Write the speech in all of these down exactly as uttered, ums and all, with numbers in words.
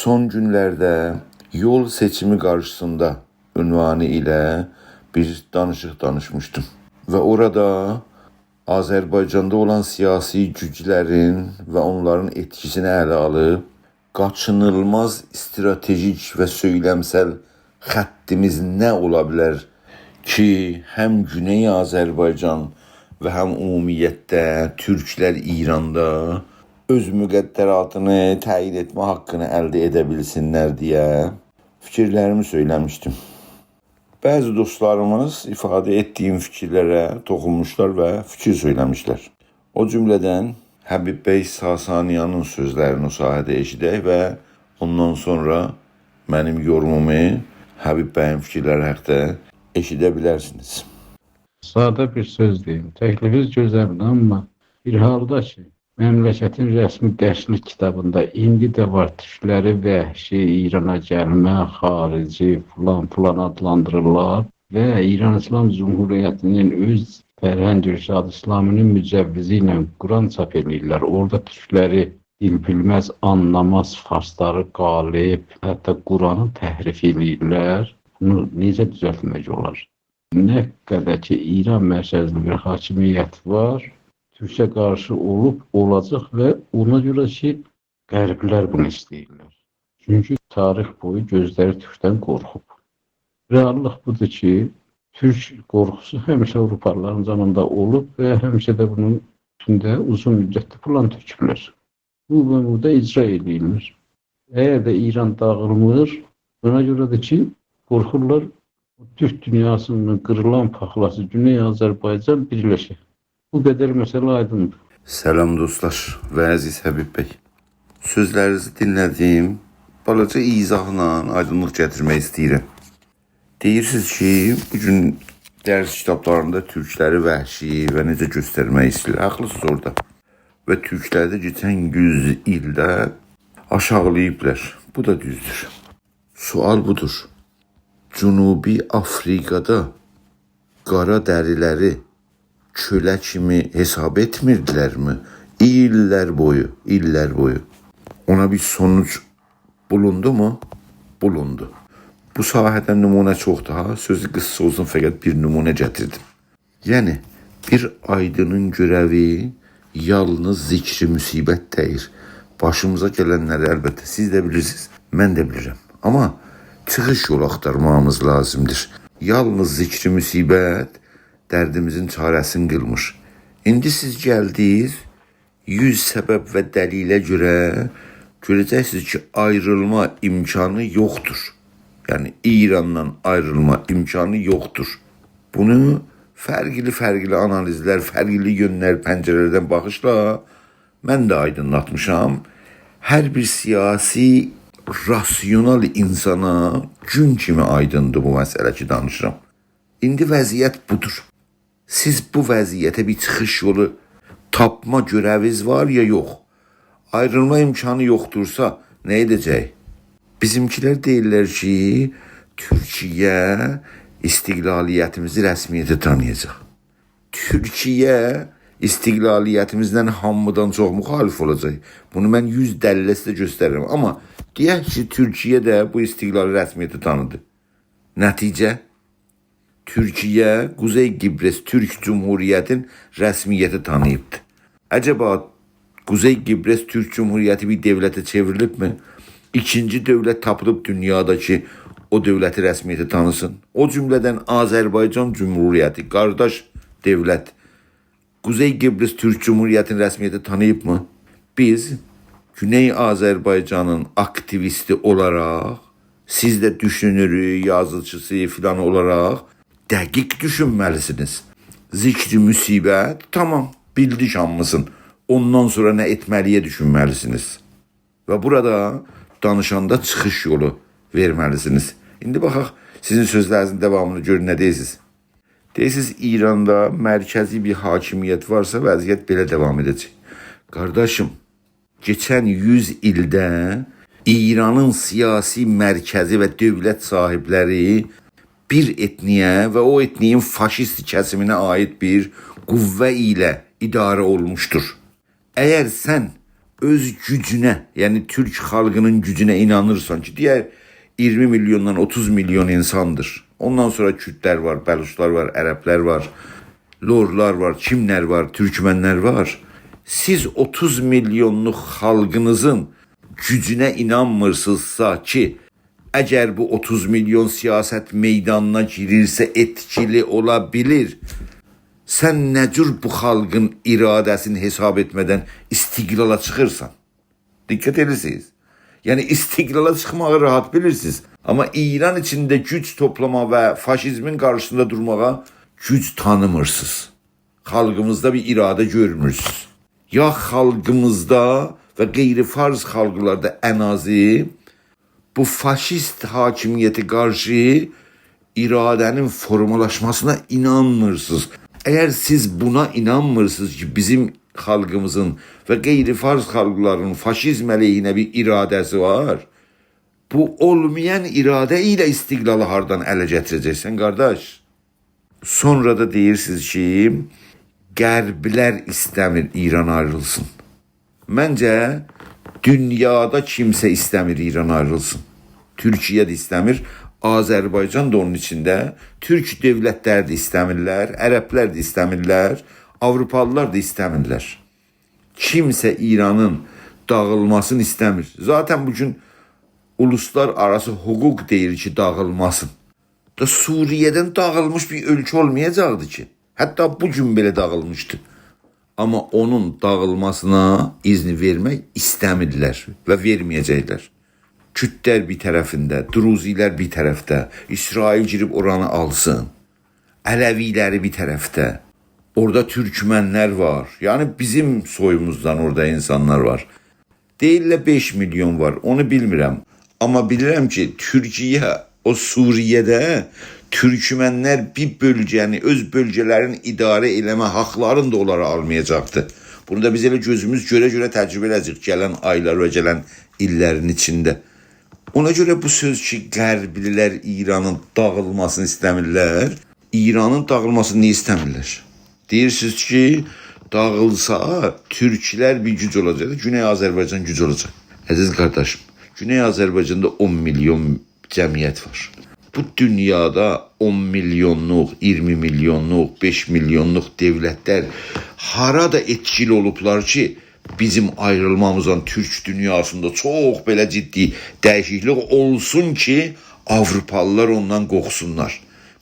سون گونلرده یول سئچیمی قارشیسیندا عنوانی ایله بیر دانیشیق دانیشمیشدیم. و اورادا آذربایجاندا اولان سیاسی گوجلرین و اونلارین ائتکیسینی اله آلیب، قاچینیلماز استراتژیک و سؤیلمسل خطیمیز نه اولا بیلر کی، هم گونئی آذربایجان و هم عمومیتده تورکلر ایراندا اؤز مقدراتینی تعیین ائتمه حاققینی الده ائده بیلسینلر دئیه فیکیرلریمی سؤیله‌میشدیم. بعضی دوستلاریمیز ایفاده ائتدیگیم فیکیرلره توخونموشلار و فیکیر سؤیله‌میشلر. او جمله‌دن حبیب بی ساسانیانین سؤزلرینی او ساحه‌ده ائشیدک و اوندان سونرا منیم یورومومو حبیب بیین فیکیرلری حاقدا ائشیده بیلرسینیز. ساده بیر سؤز دئییم. تکلیفینیز گؤزلدیر، آمما بیر حالدا کی، مملکتین رسمی درسلیک کیتابیندا ایندی ده وار تورکلری وحشی، ایرانا گلمه، خاریجی، فلان فلان آدلاندیریرلار و ایران ایسلام جمهوریتینین اؤز فرهنگ ارشاد اسلامی‌نین مجوزی ایله قرآن چاپ ائله‌ییرلر. اورادا تورکلری دیل بیلمز، آنلاماز، فارسلاری غالب، حتی قرآنی تحریف ائله‌ییرلر. بونو نئجه دوزلتمک اولار؟ نه قدر کی، ایران مرکزلی بیر حاکمیت وار، تورکه قارشی اولوب، اولاجاق و اونا گؤره کی، غربلر بونو ایسته‌ییرلر. چونکی تاریخ بویو گؤزلری تورکدن قورخوب. رئاللیق بودور کی، تورک قورخوسو همیشه آوروپالیلارین جانیندا اولوب و همیشه ده بونون اوستونده اوزون مدتلی پلان تؤکوبلر. بو و بو دا اجرا ائدیلمیر. اگر ده ایران داغیلمیر، بونا گؤره‌دیر کی، قورخورلار تورک دونیاسینین قیریلان پاخلاسی گونئی آذربایجان بیرلشه. بو قدر مسئله آیدیندیر. سلام دوستلار و عزیز حبیب بی. سؤزلرینیزی دینله‌دیم. بالاجا ایضاحلا آیدینلیق گتیرمک ایسته‌ییرم. دئییرسینیز کی، بو گون درس کیتابلاریندا تورکلری وحشی و نئجه گؤسترمک ایسته‌ییر. حاقلیسینیز اورادا. و تورکلری ده کئچن یوز ایلده آشاغیلاییبلار. بو دا دوزدور. سؤال بودور. جنوبی آفریقادا قارا دریلری کؤله کیمی حساب ائتمیردیلرمی؟ ایللر بویو، ایللر بویو. اونا بیر سونوج بولوندومو؟ بولوندو. بو ساحه‌ده نمونه چوخدور ها. سؤزو قیسا اولسون، فقط بیر نمونه گتیردیم. یعنی، بیر آیدینین گؤره‌وی یالنیز ذکر مصیبت دئییل. باشیمیزا گلنلری البته سیز ده بیلیرسینیز، من ده بیلیرم. آمما چیخیش یولو آختارماغیمیز لازیمدیر. یالنیز ذکر مصیبت دردیمیزین چاره‌سینی قیلمیر. ایندی سیز گلدینیز، یوز سبب و دلیله گؤره گؤره‌جکسینیز کی، آیریلما امکانی یوخدور. یعنی، ایراندان آیریلما امکانی یوخدور. بونو فرقلی-فرقلی آنالیزلر، فرقلی یؤنلر، پنجره‌لردن باخیشلا من ده آیدینلاتمیشام. هر بیر سیاسی، راسیونال اینسانا گون کیمی آیدیندیر بو مسئله کی، دانیشیرام. ایندی وضعیت بودور. سیز بو وضعیته بیر چیخیش یولو تاپما گؤره‌وینیز وار یا یوخ؟ آیریلما امکانی یوخدورسا، نه ائده‌جک؟ بیزیمکیلر دئییرلر کی، تورکیه استقلالیتیمیزی رسمیته تانییاجاق. تورکیه استقلالیتیمیزدن هامیدان چوخ مخالف اولاجاق. بونو من یوز دلیله سیزه گؤستررم. آمما دئیک کی، تورکیه ده بو استقلالی رسمیته تانیدی. نتیجه؟ تورکیه قوزئی قیبریس تورک جمهوریتین رسمیته تانیییبدی. عجبا قوزئی قیبریس تورک جمهوریتی بیر دؤولته چئوریلیبمی؟ ایکینجی دؤولت تاپیلیب دونیادا کی، او دؤولتی رسمیته تانیسین؟ او جمله‌دن آذربایجان جمهوریتی، قارداش دؤولت، قوزئی قیبریس تورک جمهوریتینی رسمیته تانیییبمی؟ بیز گونئی آذربایجانین آکتیویستی اولاراق، سیز ده دوشونورو، یازیچیسی فلان اولاراق دقیق دوشونمه‌لیسینیز. ذکر مصیبت، تامام، بیلدیک هامیسین. اوندان سونرا نه ائتمه‌لی‌یه دوشونمه‌لیسینیز. و بورادا دانیشاندا چیخیش یولو وئرمه‌لیسینیز. ایندی باخاق، سیزین سؤزلرینیزین داوامینی گؤرون، نه دئییرسینیز؟ دئییرسینیز، ایراندا مرکزی بیر حاکمیت وارسا، وضعیت بئله داوام ائده‌جک. قارداشیم، کئچن یوز ایلده ایرانین سیاسی مرکزی و دؤولت صاحیبلری بیر ائتنییه و او ائتنییین فاشیست کسیمینه عایید بیر قوه ایله اداره اولموشدور. اگر سن اؤز گوجونه، یعنی تورک خالقینین گوجونه اینانیرسان کی، دئیک اییرمی میلیوندان اوتوز میلیون اینساندیر. اوندان سونرا کوردلر وار، بلوچلار وار، عربلر وار، لورلار وار، کیملر وار، تورکمنلر وار. سیز اوتوز میلیونلوق خالقینیزین گوجونه اینانمیرسینیزسا کی، اگر بو اوتوز میلیون سیاست میدانینا گیریرسه، ائتکیلی اولا بیلیر. سن نه جور بو خالقین اراده‌سینی حساب ائتمه‌دن استقلالا چیخیرسان؟ دقت ائدیرسینیز؟ یعنی استقلالا چیخماغی راحت بیلیرسینیز. آمما ایران ایچینده گوج توپلاماغا و فاشیزمین قارشیسیندا دورماغا گوج تانیمیرسینیز. خالقیمیزدا بیر اراده گؤرمورسونوز. یا خالقیمیزدا و غیر فارس خالقلاردا ان آزی بو فاشیست حاکمیته قارشی اراده‌نین فورمالاشماسینا اینانمیرسینیز. اگر سیز بونا اینانمیرسینیز کی، بیزیم خالقیمیزین و غیر فارس خالقلارین فاشیزم علیهینه بیر اراده‌سی وار، بو اولمایان اراده ایله استقلالی هاردان اله گتیره‌جکسن، قارداش؟ سونرا دا دئییرسینیز کی، غربلر ایسته‌میر ایران آیریلسین. منجه، دونیادا کیمسه ایسته‌میر ایران آیریلسین. تورکیه ده ایسته‌میر، آذربایجان دا اونون ایچینده. تورک دؤولتلری ده ایسته‌میرلر، عربلر ده ایسته‌میرلر، آوروپالیلار دا ایسته‌میرلر. کیمسه ایرانین داغیلماسینی ایسته‌میر. ذاتاً بو گون اولوسلارآراسی حقوق دئییر کی، داغیلماسین. دا سوریه‌دن داغیلمیش بیر اؤلکه اولمایاجاقدی کی. حتی بو گون بئله داغیلمیشدی. آمما اونون داغیلماسینا اذن وئرمک ایسته‌میرلر و وئرمه‌یه‌جکلر. کوردلر بیر طرفینده، دروزیلر بیر طرفده، اسرائیل گیریب اورانی آلسین. علویلری بیر طرفده. اورادا تورکمنلر وار. یعنی بیزیم سویوموزدان اورادا اینسانلار وار. دئییرلر بئش میلیون وار، اونو بیلمیرم. آمما بیلیرم کی، تورکیه، او سوریه‌ده تورکمنلر بیر بؤلگه‌نی، اؤز بؤلگه‌لرینی اداره ائله‌مه حاقلارینی دا اونلارا آلمایاجاقدی. بونو دا بیز ائله گؤزوموز گؤره-گؤره تجربه ائله‌یه‌جه‌ییک گلن آیلار و گلن ایللرین ایچینده. اونا گؤره بو سؤز کی، غربلیلر ایرانین داغیلماسینی ایسته‌میرلر، ایرانین داغیلماسینی نییه ایسته‌میرلر؟ دئییرسینیز کی، داغیلسا، تورکلر بیر گوج اولاجاق، گونئی آذربایجان گوج اولاجاق. عزیز قارداشیم، گونئی آذربایجاندا اون میلیون جمعیت وار. بو دونیادا اون میلیونلوق، اییرمی میلیونلوق، بئش میلیونلوق دؤولتلر هارادا ائتکیلی اولوبلار کی، بیزیم آیریلمامیزدان تورک دونیاسیندا چوخ بئله جدی دییشیکلیک اولسون کی، آوروپالیلار اوندان قورخسونلار.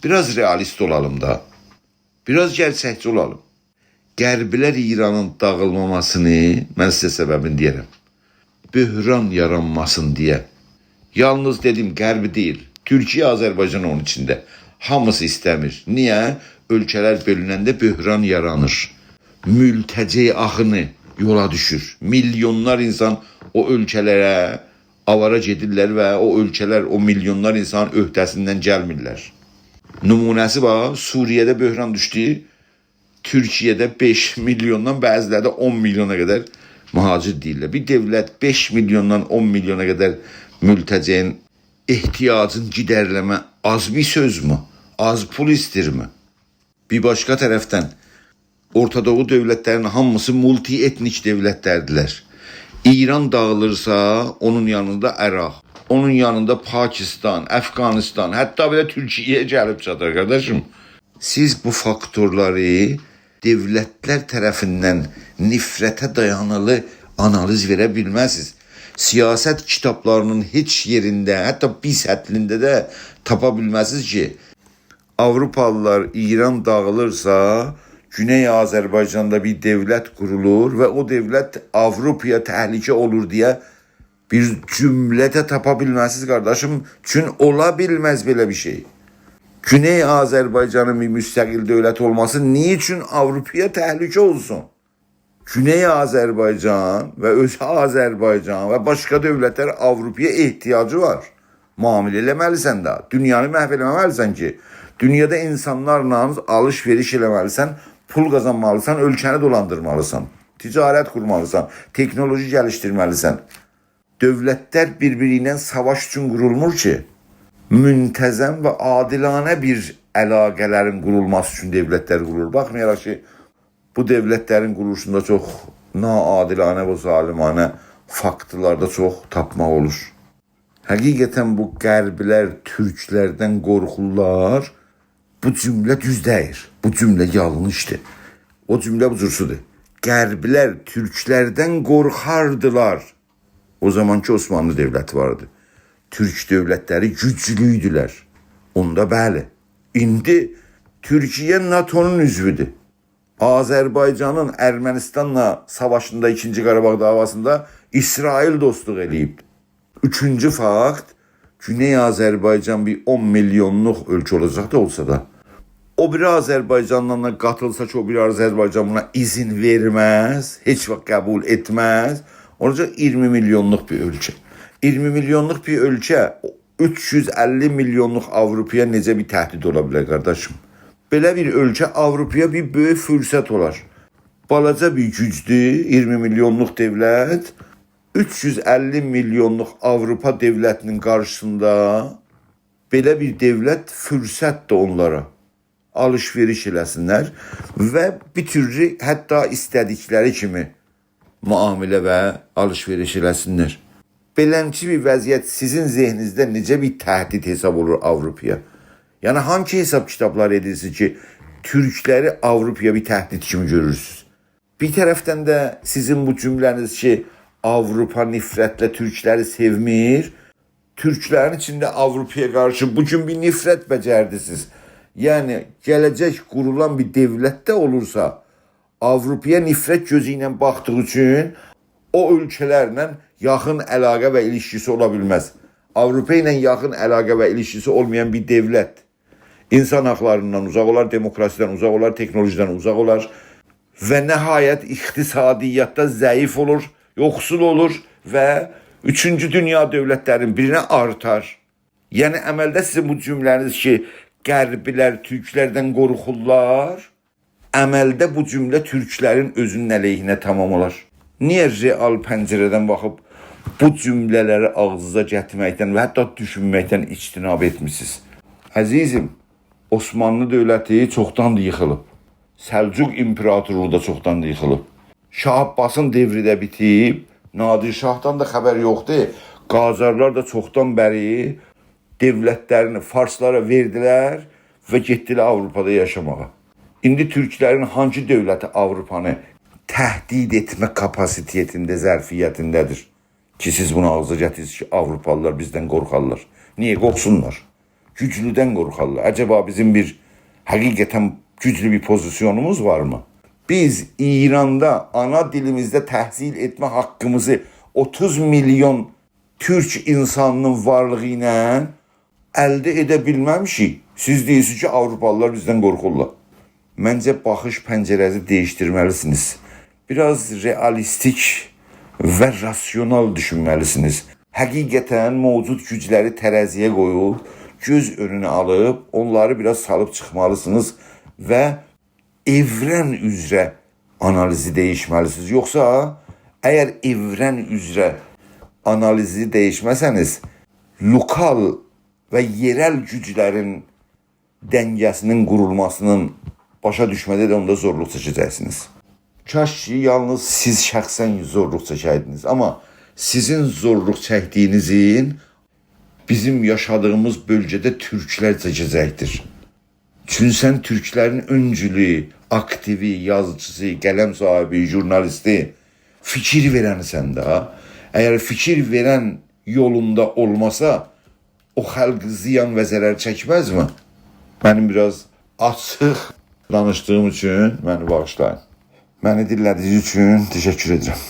بیر آز رئالیست اولالیم دا. بیر آز گئرچکچی اولالیم. غربلر ایرانین داغیلماماسینی، من سیزه سببینی دئیه‌رم، بحران یارانماسین دئیه. یالنیز دئدیم، غربی دئییل. تورکیه، آذربایجان اونون ایچینده. هامیسی ایسته‌میر. نییه؟ اؤلکه‌لر بؤلوننده بحران یارانیر. ملتجی آخینی یولا دوشور. میلیونلار اینسان او اؤلکه‌لره آواره گئدیرلر و او اؤلکه‌لر، او میلیونلار اینسانین عهده‌سیندن گلمیرلر. نمونه‌سی وار، سوریه‌ده بحران دوشدو. تورکیه‌ده بئش میلیوندان، بعضیلری ده اون میلیونا قدر مهاجر دئییرلر. بیر دؤولت بئش میلیوندان اون میلیونا قدر ملتجی‌نین احتیاجینی گیدرله‌مه آز بیر سؤزمو؟ آز پول ایستیرمی؟ بیر باشقا طرفدن، اورتا دوغو دؤولتلرینین هامیسی مولتی‌ائتنیک دؤولتلردیرلر. ایران داغیلیرسا، اونون یانیندا عراق، اونون یانیندا پاکستان، افغانستان، حتی بئله تورکیه‌یه گلیب چاتار، قارداشیم. سیز بو فاکتورلاری دؤولتلر طرفیندن نفرته دایانیلی آنالیز وئره بیلمزسینیز. سیاست کیتابلارینین هئچ یئرینده، حتی بی سطلینده ده تاپا بیلمزسینیز کی، آوروپالیلار، ایران داغیلیرسا، گونئی آذربایجاندا بیر دؤولت قورولور و او دؤولت آوروپایا تهلکه اولور دئیه بیر جمله ده تاپا بیلمزسینیز، قارداشیم. چون اولا بیلمز بئله بیر شئی. گونئی آذربایجانین بیر مستقل دؤولت اولماسی نییه اوچون آوروپایا تهلکه اولسون؟ گونئی آذربایجان و اؤزو آذربایجان و باشقا دؤولتلر آوروپایا احتیاجی وار. معامله ائله‌مه‌لیسن ده. دونیانی محو ائله‌مه‌مه‌لیسن کی، دونیادا اینسانلارلا آلیش-وئریش ائله‌مه‌لیسن، پول قازانمالیسان، اؤلکه‌نی دولاندیرمالیسان، تجارت قورمالیسان، تکنولوژی گلیشدیرمه‌لیسن. دؤولتلر بیر-بیری ایله ساواش اوچون قورولمور کی، منتظم و عادلانه بیر علاقه‌لرین قورولماسی اوچون دؤولتلر قورولور. باخمایاراق کی، بو دؤولتلرین قورولوشوندا چوخ ناعادلانه و ظالمانه فاکتلاردا چوخ تاپماق اولور. حقیقتاً بو «غربلر تورکلردن قورخورلار»، بو جمله دوز دئییل. بو جمله یانلیشدیر. او جمله بو جورسودور: «غربلر تورکلردن قورخاردیلار.» او زامانکی عثمانلی دؤولتی وار ایدی. تورک دؤولتلری گوجلو ایدیلر. اوندا بلی. ایندی تورکیه ناتونون عضوودور. آذربایجانین ارمنستانلا ساواشیندا، ایکینجی قاراباغ دعواسیندا اسرائیل دوستلوق ائله‌ییب. اوچونجو فاکت، گونئی آذربایجان بیر اون میلیونلوق اؤلکه اولاجاق دا اولسا دا، او بیری آذربایجانلا دا قاتیلسا کی، او بیری آذربایجان بونا اذن وئرمز، هئچ واخت قبول ائتمز. اولاجاق اییرمی میلیونلوق بیر اؤلکه. اییرمی میلیونلوق بیر اؤلکه اوچ یوز اللی میلیونلوق آوروپایا نئجه بیر تهدید اولا بیلر، قارداشیم؟ بئله بیر اؤلکه آوروپایا بیر بؤیوک فرصت اولار. بالاجا بیر گوجدور، اییرمی میلیونلوق دؤولت، اوچ یوز اللی میلیونلوق آوروپا دؤولتینین قارشیسیندا بئله بیر دؤولت فرصتدیر اونلارا. آلیش-وئریش ائله‌سینلر و بیر تورلو حتی ایسته‌دیکلری کیمی معامله و آلیش-وئریش ائله‌سینلر. بئلنجه بیر وضعیت سیزین ذهنینیزده نئجه بیر تهدید حساب اولور آوروپایا؟ یعنی، هانسی حساب کیتابلار ائدیرسینیز کی، تورکلری آوروپایا بیر تهدید کیمی گؤرورسونوز؟ بیر طرفدن ده سیزین بو جمله‌نیز کی، آوروپا نفرتله تورکلری سئومیر، تورکلرین ایچینده آوروپایا قارشی بو گون بیر نفرت بجردینیز. یعنی، گله‌جک قورولان بیر دؤولت ده اولورسا، آوروپایا نفرت گؤزو ایله باخدیغی اوچون او اؤلکه‌لرله یاخین علاقه و ایلیشکیسی اولا بیلمز. آوروپا ایله یاخین علاقه و ایلیشکیسی اولمایان بیر دؤولت اینسان حاقلاریندان اوزاق اولار، دموکراسیدن اوزاق اولار، تکنولوژیدن اوزاق اولار و نهایت اقتصادیاتدا ضعیف اولور، یوخسول اولور و اوچونجو دونیا دؤولتلرینین بیرینه آرتار. یعنی، عملده سیزین بو جمله‌نیز کی، «غربلر تورکلردن قورخورلار»، عملده بو جمله تورکلرین اؤزونون علیهینه تمام اولار. نییه رئال پنجره‌دن باخیب بو جمله‌لری آغزینیزا گتیرمکدن و حتی دوشونمکدن اجتناب ائتمیسینیز؟ عزیزیم، عثمانلی دؤولتی چوخدان دا ییخیلیب. سلجوق ایمپراتورلوغو دا چوخدان دا ییخیلیب. شاه عباسین دؤورو ده بیتیب، نادر شاهدان دا خبر یوخدور. قاجارلار دا چوخدان بری دؤولتلرینی فارسلارا وئردیلر و گئتدیلر آوروپادا یاشاماغا. ایندی تورکلرین هانسی دؤولتی آوروپانی تهدید ائتمه کاپاسیته‌سینده، ظرفیتینده‌دیر کی، سیز بونو آغزا گتیریرسینیز کی، آوروپالیلار بیزدن قورخارلار؟ نییه قورخسونلار؟ گوجلودن قورخارلار. عجبا بیزیم بیر حقیقتاً گوجلو بیر پوزیسیونوموز وارمی؟ بیز ایراندا آنا دیلیمیزده تحصیل ائتمه حاققیمیزی اوتوز میلیون تورک اینسانینین وارلیغی ایله الده ائده بیلمه‌میشیک. سیز دئییرسینیز کی، آوروپالیلار بیزدن قورخورلار. منجه، باخیش پنجره‌نیزی دییشدیرمه‌لیسینیز. بیر آز رئالیستیک و راسیونال دوشونمه‌لیسینیز. حقیقتاً موجود گوجلری ترازی‌یه قویوب، گؤز اؤنونه آلیب، اونلاری بیر آز سالیب چیخمالیسینیز و ائورن اوزره آنالیزی دییشمه‌لیسینیز. یوخسا، اگر ائورن اوزره آنالیزی دییشمه‌سه‌نیز، لوکال و یئرل گوجلرین دنگه‌سینین قورولماسینین باشا دوشمه‌ده ده اوندا زورلوق چکه‌جکسینیز. کاش کی، یالنیز سیز شخصاً زورلوق چکه‌یدینیز، آمما سیزین زورلوق چکدیگینیزین بیزیم یاشادیغیمیز بؤلگه‌ده تورکلر چکه‌جکدیر. چونکی سن تورکلرین اؤنجولو، آکتیوی، یازیچیسی، قلم صاحیبی، ژورنالیستی، فیکیر وئرنیسن ده. اگر فیکیر وئرن یولوندا اولماسا، او خالق زیان و ضرر چکمزمی؟ منیم بیر آز آچیق دانیشدیغیم اوچون منی باغیشلایین. منی دینله‌دیگینیز اوچون تشکر ائدیرم.